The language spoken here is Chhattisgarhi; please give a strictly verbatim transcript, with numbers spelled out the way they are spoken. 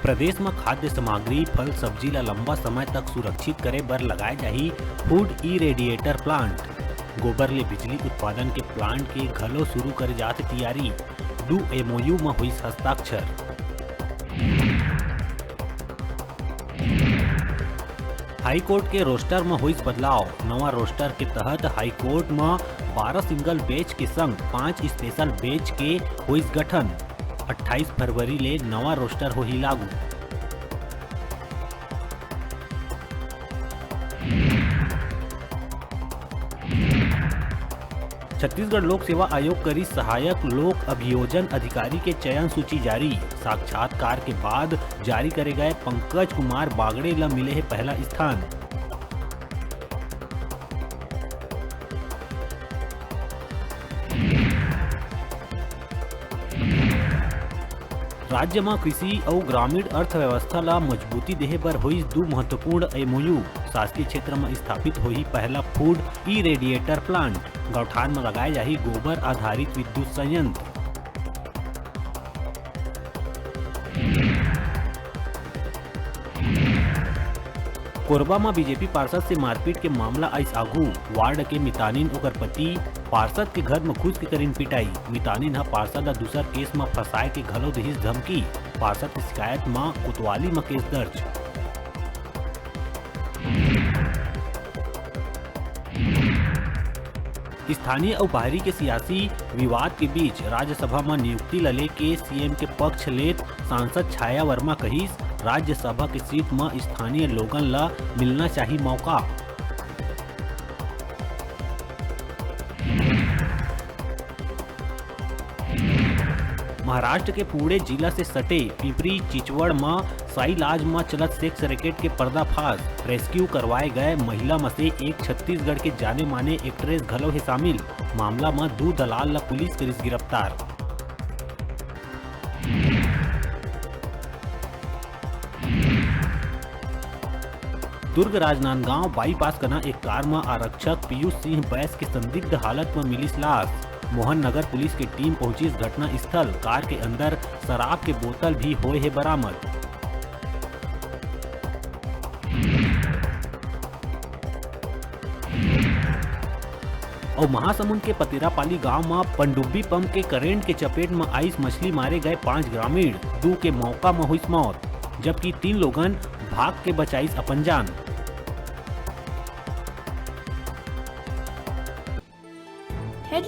प्रदेश म खाद्य सामग्री, फल, सब्जी ल लंबा समय तक सुरक्षित करे बर लगाए जाही food irradiator plant। गोबर ले बिजली उत्पादन के plant के घलो शुरू करे जात तियारी। दू M O U म होइस हस्ताक्षर। हाई कोर्ट के रोस्टर म होइस बदलाव। नवा रोस्टर के तहत हाई कोर्ट म बारह सिंगल बेंच के संग पांच स्पेशल बेंच के होइस गठन। अट्ठाईस फरवरी ले नवा रोस्टर होही लागू। छत्तीसगढ़ लोक सेवा आयोग करी सहायक लोक अभियोजन अधिकारी के चयन सूची जारी। साक्षात्कार के बाद जारी करे गए पंकज कुमार बागड़े ल मिले हे पहला स्थान। राज्य म कृषि अउ ग्रामीण अर्थव्यवस्था ल मजबूती देहे बर होइस दू महत्वपूर्ण M O U। शासकीय क्षेत्र म स्थापित होही पहला food irradiator plant। गौठान म लगाए जाही गोबर आधारित विद्युत संयंत्र। कोरबा म B J P पार्षद से मारपीट के मामला आइस आगू। वार्ड के मितानिन ओकर पति पार्षद के घर म घुस के करिन पिटाई। मितानिन ह पार्षद ल दूसर केस म फंसाए के घलो दिहिस धमकी। पार्षद के शिकायत म कोतवाली म केस दर्ज। स्थानीय अउ बाहरी के सियासी विवाद के बीच राज्यसभा म नियुक्ति ल लेके C M के पक्ष लेत सांसद छाया वर्मा कहिस, राज्यसभा के सीट म स्थानीय लोगन ल मिलना चाही मौका। महाराष्ट्र के पुणे जिला से सटे पिंपरी चिचवड़ म साई लाज म चलत सेक्स रैकेट के पर्दाफाश। रेस्क्यू करवाए गए महिला म से एक छत्तीसगढ़ के जाने माने एक्ट्रेस घलो हे शामिल। मामला म दू दलाल ल पुलिस करिस गिरफ्तार। दुर्ग राजनांदगांव बाईपास कना एक कार म आरक्षक पीयूष सिंह बैस के संदिग्ध हालत म मिलिस लाश। मोहन नगर पुलिस के टीम पहुंचिस घटना स्थल। कार के अंदर शराब के बोतल भी होए हे बरामद। अउ महासमुंद के पतेरापाली गांव म पनडुब्बी पंप के करंट के चपेट म आइस मछली, मारे गए पांच ग्रामीण, दू के मौका म होइस मौत, जबकि तीन लोगन भाग के बचाइस अपन जान।